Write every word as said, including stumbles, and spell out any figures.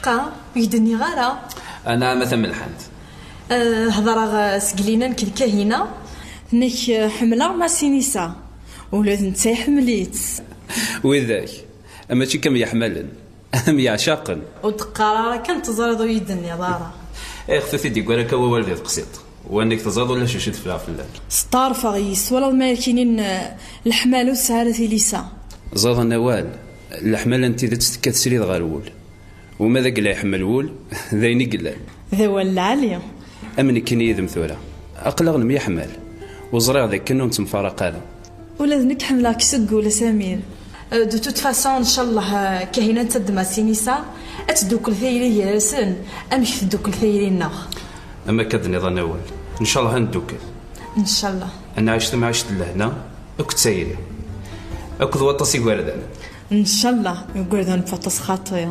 Qa, ur k-d-nniɣ ara. Anɛam a tamelḥant. Eh, hedreɣ, eh, seg Lina nekk d Kahina. Tenna-k, eh, ḥemmleɣ Masinisa. Ula d netta iḥemmel-itt. Widak, mačči kam yeḥmalen, am yeɛcaqen. Ur d-qqar ara kan, teẓriḍ ur yi-d-tenniḍ ara. Ixef ur t-id-yeggar akka wawal di teqsiṭ. Wannig teẓriḍ ulac acu tefleɣ fell-ak. Steɛṛfeɣ yes, twalaḍ ma akinin, eh, leḥmala ur tesɛi ara tilisa. Ẓaḍ a Nawal, leḥmala n tidet tekkat srid ɣer wul. Uma d agla iḥemmel wul, d ayen i yellan. D awal lɛali. Am nekkini yid-m tura. Aql-aɣ nemyeḥmal. U ẓriɣ d akken ur nettemfaraq ara. Ula d nekk ḥemmleɣ-k seg wul, a Samir. Euh, de toute façon, ncallah, euh, Kahina d tadmasinisa, ad teddukel tayri gar-asen, amek teddukel tayri-nneɣ. Am akka d-nniḍ a Nawal. Ncallah ad neddukel. Ncallah. Ad nɛic tamɛict n lehna, akked tayri. Akked waṭas igerdan. Ncallah, igerdan f waṭas xaṭi.